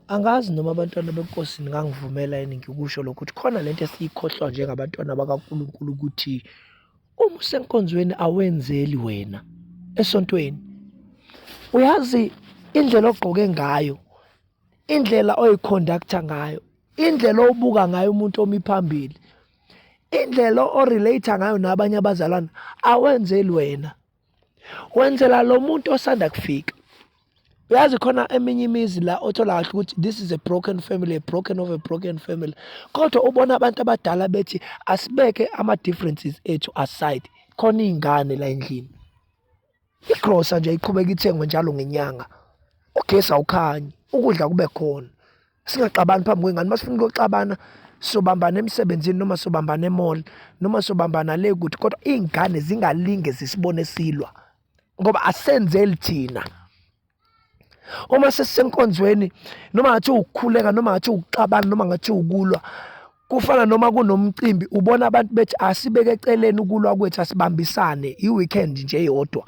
Angazi noma abantwana benkosi ningangivumela yini ngikusho lokhu ukuthi khona lento esiyikhohlwa njengabantwana bakaNkulunkulu ukuthi uma usenkonzweni awenzeli wena esontweni. Uyazi indlela ogqoke ngayo, indlela oyiconductor ngayo, indlela obuka ngayo umuntu omi phambili, indlela orelate ngayo nabanye abazalwane awenzeli wena. Wenzela lo muntu osanda kufika. Uyazi khona eminye imizi la othola kahle ukuthi this is a broken family, a broken of a broken family. Kodwa ubona abantu abadala bethi asibeke ama-differences ethu aside. Khona iy'ngane la endlini. Igrosa nje iqhubeka ithengwe njalo ngenyanga. Ugesi awukhanyi, ukudla kube khona. Singaxabani phambi kwengane, masifuna ukuyoxabana sobambana emsebenzini noma sobambana emall noma sobambana le kuthi, kodwa iy'ngane zingalinge zisibone silwa ngoba asenzeli thina. Uma sesisenkonzweni noma ngathi ukukhuleka noma ngathi ukuxabana noma ngathi ukulwa, kufana noma kunomcimbi ubona abantu bethi asibeke eceleni ukulwa kwethu, asibambisane i-weekend nje eyodwa.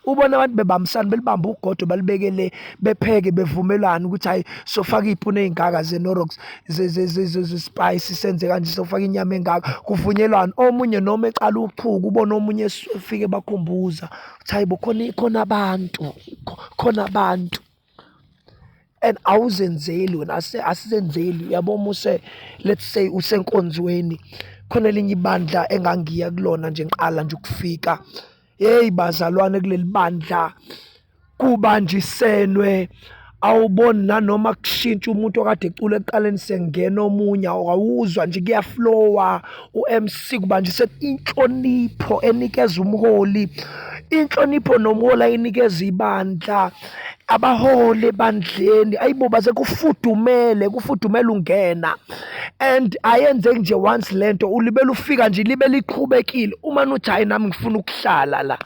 Ubona abantu bebambisana belibamba ugodo balibekele bepheke bevumelana ukuthi hayi sofaka iy'puni ey'ngaka ze-Knorrox ze-spice senze kanje, sofaka inyama engaka, kuvunyelwane. Omunye noma eqala uchuku ubone omunye efike bakhumbuza ukuthi hayi bo khona khona abantu, khona abantu. And awuzenzeli wena, asizenzeli. Uyabo uma use let's say usenkonzweni, khona elinye ibandla engangiya kulona nje ngiqala nje ukufika. Hey bazalwane kuleli bandla kubanjisenwe, awuboni nanoma kushintsha umuntu okade ecula ekuqaleni sengena omunye, awuzwa nje kuyaflowa. U-MC kubanjise inhlonipho enikeza umholi, inhlonipho nomholi ayinikeza ibandla, abaholi ebandleni. Ayibo baze kufudumele, kufudumele ungena. And ayenzeki nje once lento, ulibele ufika nje libe liqhubekile. Uma nuthi hayi nami ngifuna ukuhlala la.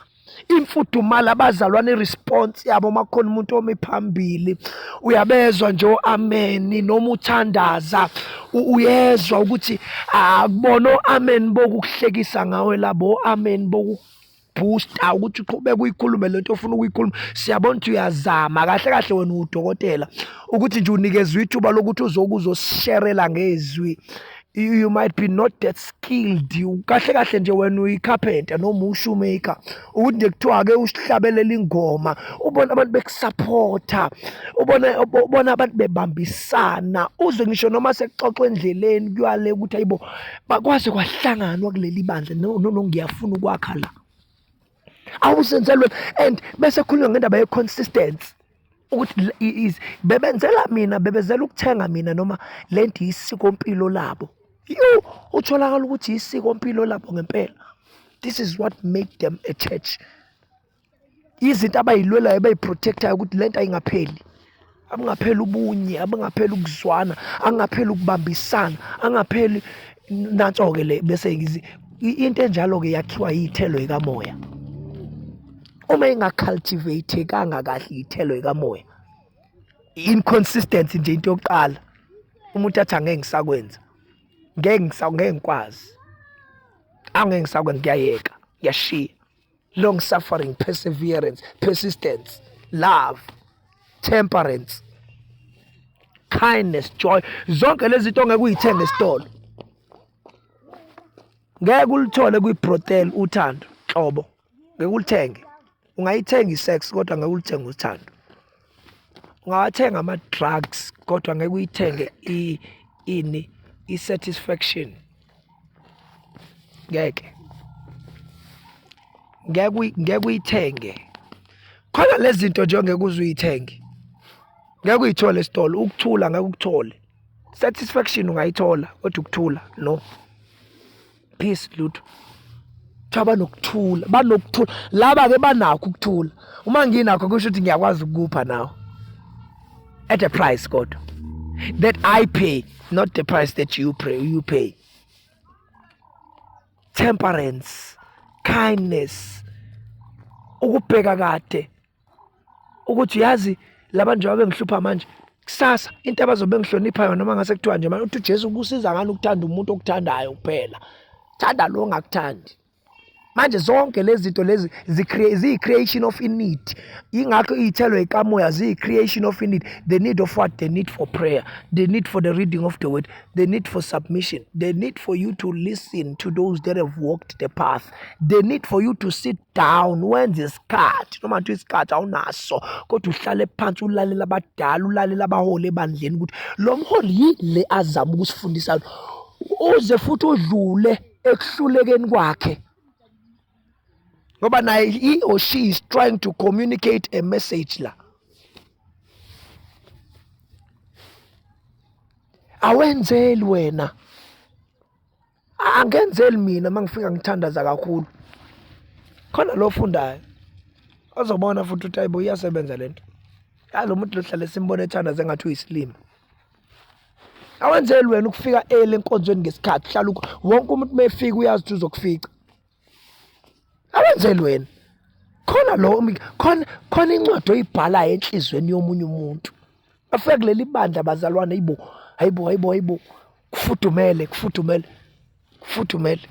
Imfudumalo abazalwane, i-response yabo uma kukhona umuntu omi phambili, uyabezwa nje o-ameni noma uthandaza uyezwa ukuthi akubona o-ameni bokukuhlekisa ngawe labo, o-ameni bokuboosta ukuthi uqhubeke uyikhulume lento ofuna ukuyikhuluma. Siyabona ukuthi uyazama kahle kahle, wena uwudokotela, ukuthi nje unikezwe ithuba lokuthi uzosherela ngezwi. You might be not that skilled, kahle kahle nje wena uyicarpenter noma ushoemaker, ukuthi nje kuthiwa ke usihlabelela ingoma, ubona abantu bekusupporta, ubona abantu bebambisana, uzwe ngisho noma sekuxoxwa endleleni kuyale ukuthi ayibo bakwaze kwahlanganwa kuleli bandla, no no no ngiyafuna ukwakha la. Awusenzelwe. And bese khulunywa ngendaba ye-consistency ukuthi is bebenzela mina, bebezela ukuthenga mina noma lento isikompilo labo. Yo, utholakala ukuthi isikompilo labo ngempela. This is what make them a church. Izinto abayilwelayo, abayiprotectayo ukuthi lento ayingapheli, akungapheli ubunye, akungapheli ukuzwana, akungapheli ukubambisana, angapheli nanso-ke le. Bese into enjalo-ke yakhiwa iy'thelo ikamoya. Uma ingacultivatekanga kahle iy'thelo ikamoya, inconsistency nje into yokuqala, umuntu athi angeke ngisakwenza, ngeke ngeke ngikwazi, angeke ngisakwenza, ngiyayeka, ngiyashiya. Long suffering, perseverance, persistence, love, temperance, kindness, joy, zonke lezi zinto ongeke uyithenge esitolo, ngeke ulithole kwi-brothel uthando nhlobo, ngeke ulithenge. Ungayithenga i-sex kodwa ngeke ulithenge uthando. Ungawathenga ama-drugs kodwa ngeke uyithenge ini i-satisfaction, ngeke ngeke ngeke uyithenge. Khona lezi zinto nje ongeke uze uyithenge, ngeke uyithole esitolo. Ukuthula ngeke ukuthole, satisfaction ungayithola kodwa ukuthula no, peace lutho. Kuthiwa banokuthula, banokuthula laba-ke, banakho ukuthula. Uma nginakho kusho ukuthi ngiyakwazi ukukupha nawe at a price, kodwa that I pay, not the price that you pay, you pay. Temperance, kindness, ukubheka kade ukuthi yazi laba njengoba bengihlupha manje, kusasa into abazobe bengihlonipha yona noma ngase kuthiwa nje manje uthi uJesu kusiza ngani ukuthanda umuntu okuthandayo kuphela, thanda lo ongakuthandi. Manje zonke lezi zinto lezi ziyi-creation of i-need. Yingakho iy'thelo y'kamoya ziyi-creation of i-need. The need of what? The need for prayer, the need for the reading of the word, the need for submission, the need for you to listen to those that have walked the path, the need for you to sit down wenze isikhathi, noma nje isikhathi awunaso kodwa uhlale phansi ulalela abadala, ulalela abaholi ebandleni ukuthi lo mholi yini le azama ukusifundisa, uze futhi udlule ekuhlulekeni kwakhe, ngoba naye he or she is trying to communicate a message la. Awenzeli wena, angenzeli mina. Mangifika ngithandaza kakhulu khona lo fundayo azobona futhi ukuthi ayibo, iyasebenza lento yalo muntu lohlale simbone ethandaza engathi uyisilima. Awenzeli wena ukufika early enkonzweni ngesikhathi, hlala wonke umuntu mefika uyazi ukuthi uzokufica. Awenzeli wena. Khona lo khona khona incwadi oyibhalayo enhlizweni yomunye umuntu. Afika kuleli bandla bazalwane, ayibo ayibo ayibo ayibo, kufudumele kufudumele kufudumele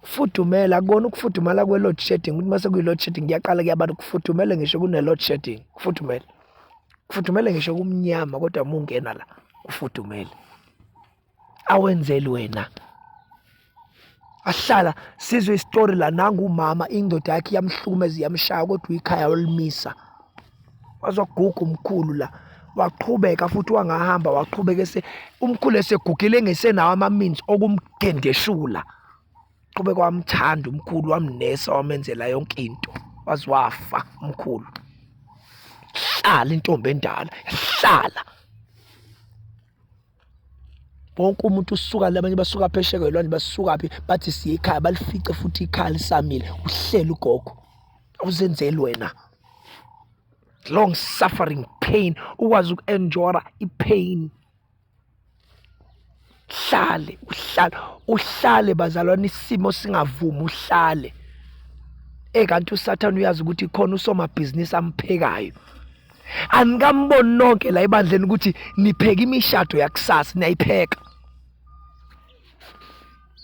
kufudumele. Akubona ukufudumala kwe-load shedding, ukuthi mase kuyi-load shedding kuyaqala kuyabantu kufudumele ngisho kune-load shedding, kufudumele kufudumele ngisho kumnyama, kodwa uma ungena la kufudumele. Awenzeli wena. Ahlala sizwe isitori la, nangu umama indoda yakhe iyamhlukumeza iyamshaya, kodwa ikhaya walimisa, wazoguga umkhulu la, waqhubeka futhi wangahamba, waqhubeka ese umkhulu esegugile engesenawo ama-means okumgendeshula, qhubeka wamthanda umkhulu, wamnesa, wamenzela yonke into, waze wafa umkhulu. Hlala intombi endala, hlala wonke umuntu usuka labanye basuka phesheya kwelwandle, basuka phi, bathi siye ekhaya, balifice futhi ikhaya lisamile. Uhleli ugogo, awuzenzeli wena. Long suffering pain, ukwazi uku-endure i-pain. Hlale uhlale uhlale bazalwane, isimo singavumi uhlale. Ekanti uSathane uyazi ukuthi khona usomabhizinisi amphekayo. Anikamboni nonke la ebandleni ukuthi nipheka imishado yakusasa, niyayipheka,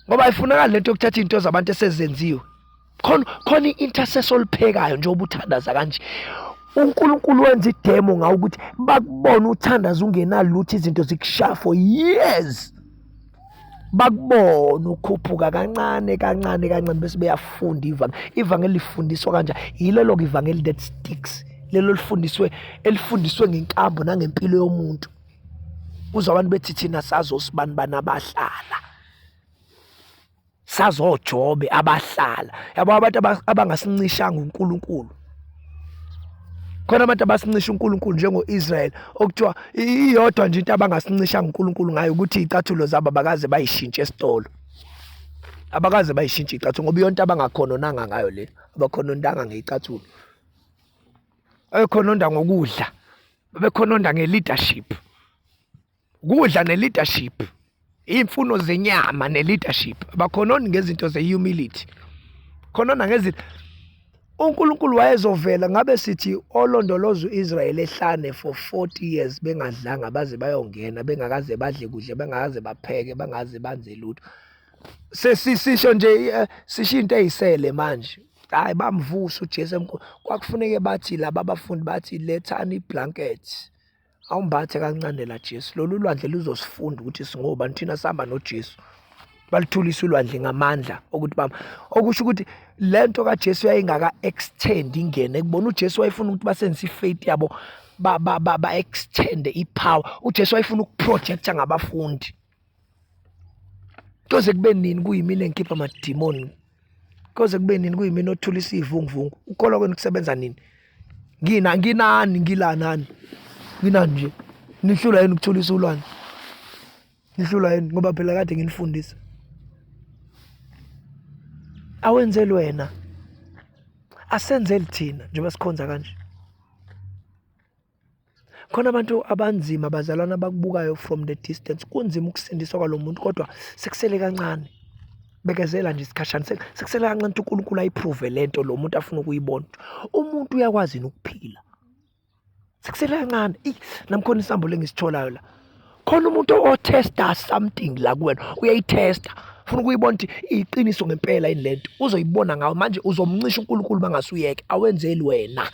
ngoba ayifunakali lento yokuthatha izinto zabantu esezenziwe. Khona khona i-intercessor oliphekayo njengoba uthandaza kanje, uNkulunkulu wenza idemo ngawo ukuthi bakubone uthandaza ungenalutho, izinto zikushaya for years, bakubone ukhuphuka kancane kancane kancane, bese beyafunda ivangeli. Ivangeli lifundiswa kanjani? Yilelo ke ivangeli that sticks, lelo lifundiswe, elifundiswe ngenkambo nangempilo yomuntu. Uzwa abantu bethi thina sazosibani bani abahlala, sazojobe abahlala, yabo, abantu abangasincishanga uNkulunkulu. Khona abantu abasincisha uNkulunkulu njengo-Israel, okuthiwa iyodwa nje into abangasincisha uNkulunkulu ngayo ukuthi iy'cathulo zabo abakaze bayishintshe esitolo, abakaze bayishintshe iy'cathulo, ngoba iyonto abangakhononanga ngayo le, abakhonondanga ngey'cathulo, abekhononda ngokudla, bekhononda nge-leadership, ukudla ne-leadership, iy'mfuno zenyama ne-leadership. Abakhononi ngezinto ze-humility, khonona ngezinto. uNkulunkulu wayezovela ngabe sithi olondoloza u-Israyeli ehlane for 40 years bengadlanga baze bayongena, bengakaze badle kudla, bengakaze bapheke, bangaze banze lutho. Sesisisho nje, sisho into eyisele manje. Hayi, bamvusa uJesu emkhulu. Kwakufuneke bathi laba abafundi bathi lethani iblanket, awumbathe kancane la Jesu, lolu lwandle luzosifunda ukuthi singobani thina, sihamba noJesu. Balithulisa ulwandle ngamandla okuthi bam, okusho ukuthi lento kaJesu yayingaka extend ingene kubona. uJesu wayefuna ukuthi basenzise ifaith yabo, ba ba ba, ba extend ipower. uJesu wayefuna ukuprojecta ngabafundi. Koze kube nini kuyimina engikhipha amadimoni? Koze kube nini kuyimina othulisa ivunguvungu? Ukukholwa kwenu kusebenza nini? Ngina nginani ngilanani nginani nje, nihlula yini ukuthulisa ulwandle? Nihlula yini? Ngoba phela kade nginifundisa. Awenzeli wena, asenzeli thina njengoba sikhonza kanje. Khona abantu abanzima bazalwana abakubukayo from the distance, kunzima ukusindiswa kwalo muntu, kodwa sekusele kancane, bekezela nje isikhashana, sekusele kancane ukuthi uNkulunkulu ayiprove lento lo muntu afuna ukuyibona, umuntu uyakwazi ukuphila. Sekusele kancane. Nami khona isambulo engisitholayo la, khona umuntu otesta something la kuwena, uyayitesta. Ufuna ukuyibona ukuthi iyiqiniso ngempela yini lento. Uzoyibona ngawe manje, uzomncisha uNkulunkulu mangasuyeke, awenzeli wena.